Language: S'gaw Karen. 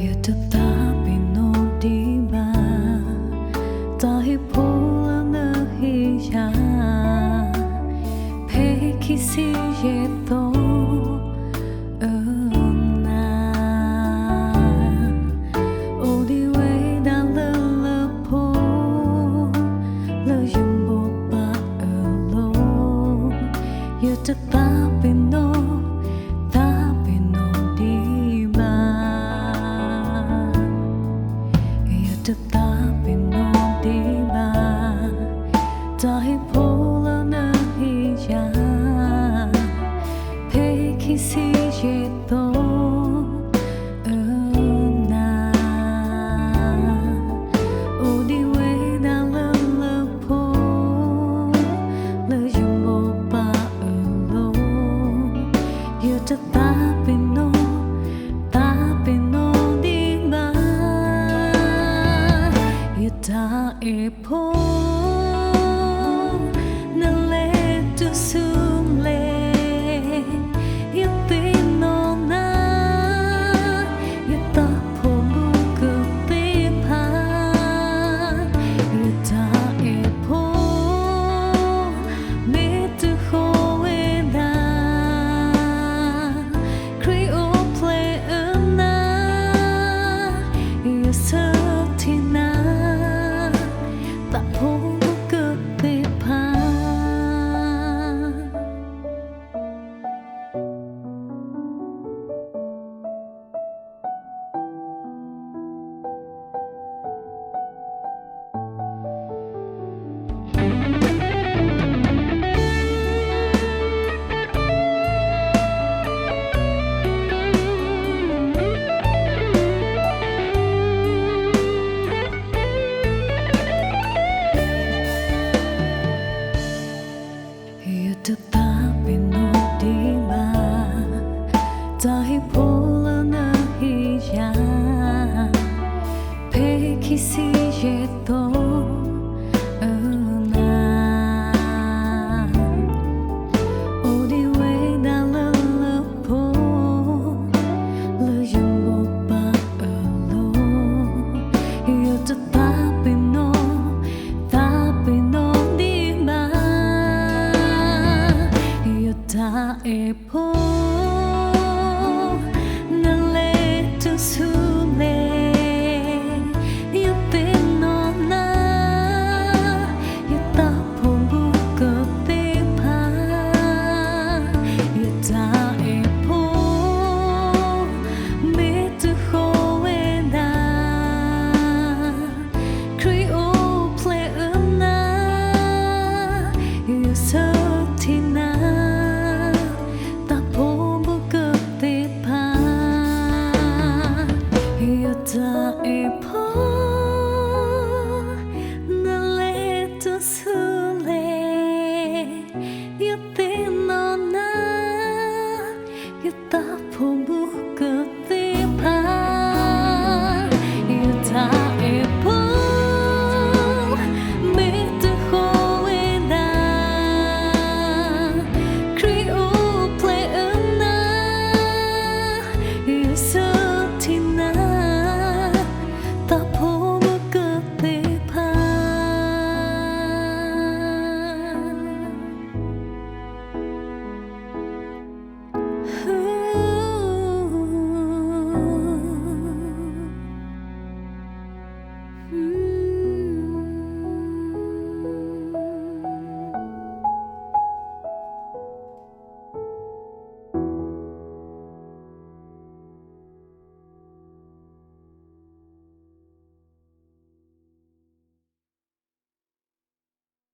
ယတသးပ့ၤနီၣ်ဒံးဘၣ် တၢ်ဟ့ၣ်ဖိလၢနဟ့ၣ်ယၤ ဖဲခံဆံယဲၢ်သီအနၤ အိၣ်ဒံးဝဲဒၣ်လၢလၢဖိ လၢယမိၢ်ပၢ်အလိၤ ယတသးပ့ၤနီၣ် သးပ့ၤနီၣ်ဒံးဘၣ် ယတသးပ့ၤနီၣ်ဒံးဘၣ် တၢ်ဟ့ၣ်ဖိလၢနဟ့ၣ်ယၤ ဖဲခံဆံယဲၢ်သီအနၤ အိၣ်ဒံးဝဲဒၣ်လၢလၢဖိ လၢယမိၢ်ပၢ်အလိၤ ယတသးပ့ၤနီၣ် သးပ့ၤနီၣ်ဒံးဘၣ် ယတၢ်အဲၣ်ဖိ